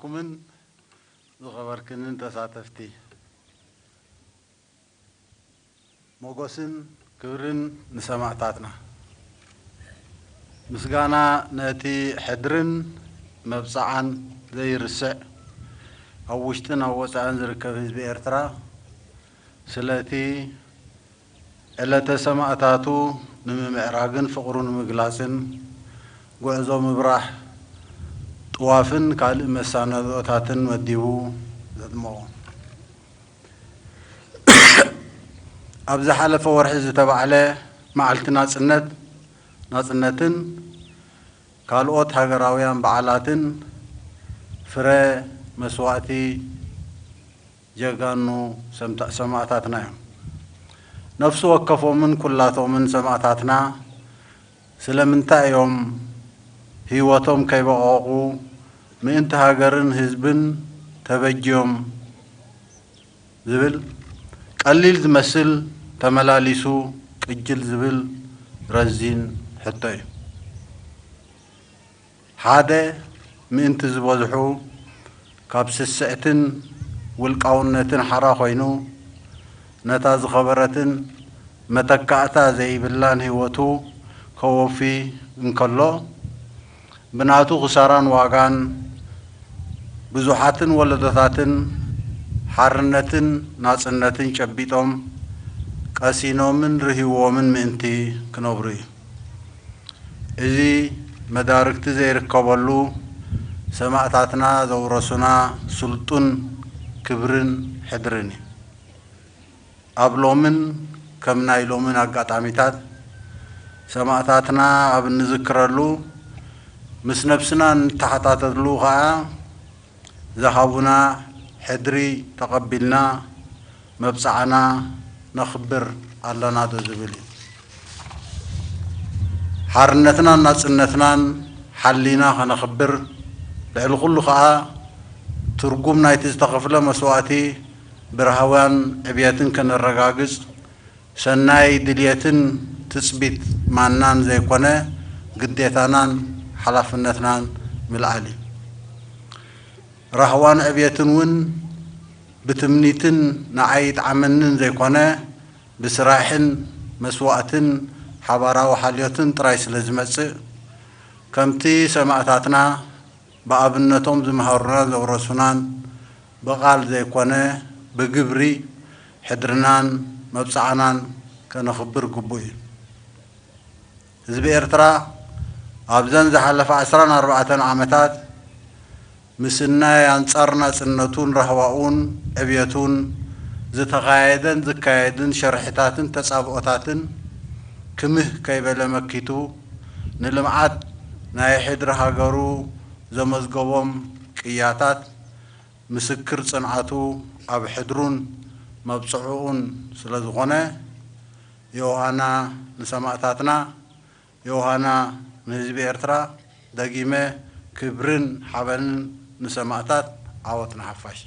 ኩምን ዝኸበርክንን ተሳተፍቲ፣ ሞጎስን ክብርን ንሰማእታትና። ምስጋና ነቲ ሕድርን መብጽዓን ዘይርስዕ ኣብ ውሽጥን ኣብ ወጻእን ዝርከብ ህዝቢ ኤርትራ፣ ስለቲ ዕለተ ሰማእታቱ ንምምዕራግን ፍቕሩ ንምግላጽን፣ ጉዕዞ ምብራሕ፣ ጥዋፍን ካልእ መሳነድኦታትን መዲቡ ዘድመቖ። ኣብ ዝሓለፈ ወርሒ ዝተባዕለ መዓልቲ ናጽነት፣ ናጽነትን ካልኦት ሃገራውያን በዓላትን ፍረ መስዋእቲ ጀጋኑ ሰምታ-፣ ሰማእታትና እዮም። ነፍሲ ወከፎምን ኩላቶምን ሰማእታትና ስለምንታይ እዮም ህይወቶም ከይበቐቑ ምእንቲ ሃገርን ህዝብን ተበጅዮም ዝብል ቀሊል ዝመስል ተመላሊሱ ቅጅል ዝብል ረዚን ሕቶ እዩ። ሓደ ምእንቲ ዝበዝሑ ካብ ስስዕትን ውልቃውነትን ሓራ ኮይኑ ነታ ዝኸበረትን መተካእታ ዘይብላን ህይወቱ ከወፊ እንከሎ፣ ብናቱ ክሳራን ዋጋን ብዙሓትን ወለዶታትን ሓርነትን ናጽነትን ጨቢጦም ቀሲኖምን ርህይዎምን ምእንቲ ክነብሩ እዩ። እዚ መዳርግቲ ዘይርከበሉ ሰማእታትና ዘውረሱና ስልጡን ክብርን ሕድርን እዩ። ኣብ ሎምን ከም ናይ ሎምን ኣጋጣሚታት ሰማእታትና ኣብ እንዝክረሉ፣ ምስ ነብስና እንተሓታተሉ ኸኣ፣ ዝሃቡና ሕድሪ ተቐቢልና መብጽዓና ነኽብር ኣለና ዶ ዝብል እዩ። ሓርነትናን ናጽነትናን ሓሊና ከነኽብር፣ ልዕሊ ኩሉ ኸኣ ትርጉም ናይቲ ዝተኸፍለ መስዋእቲ ብራህዋን ዕብየትን ከነረጋግጽ፣ ሰናይ ድልየትን ትጽቢት ማናን ዘይኮነ፣ ግዴታናን ሓላፍነትናን ምልዓል እዩ። ራህዋን ዕብየትን እውን ብትምኒትን ንዓይ ይጥዓመንን ዘይኮነ፣ ብስራሕን መስዋእትን ሓባራዊ ሓልዮትን ጥራይ ስለ ዝመጽእ፣ ከምቲ ሰማእታትና ብኣብነቶም ዝመሃሩናን ዘውረሱናን ብቓል ዘይኮነ ብግብሪ ሕድርናን መብጽዓናን ከነኽብር ግቡእ እዩ። ህዝቢ ኤርትራ ኣብዘን ዝሓለፋ ዕስራን ኣርባዕተን ዓመታት ምስናይ ኣንጻር ናጽነቱን ራህዋኡን ዕብየቱን ዝተኻየደን ዝካየድን ሸርሕታትን ተጻብኦታትን ክምህ ከይበለ መኪቱ ንልምዓት ናይ ሕድሪ ሃገሩ ዘመዝገቦም ቅያታት ምስክር ጽንዓቱ ኣብ ሕድሩን መብጽዕኡን ስለ ዝኾነ፣ ዮሃና ንሰማእታትና፣ ዮሃና ንህዝቢ ኤርትራ። ደጊመ ክብርን ሓበንን ንሰማእታት፣ ዓወት ንሓፋሽ።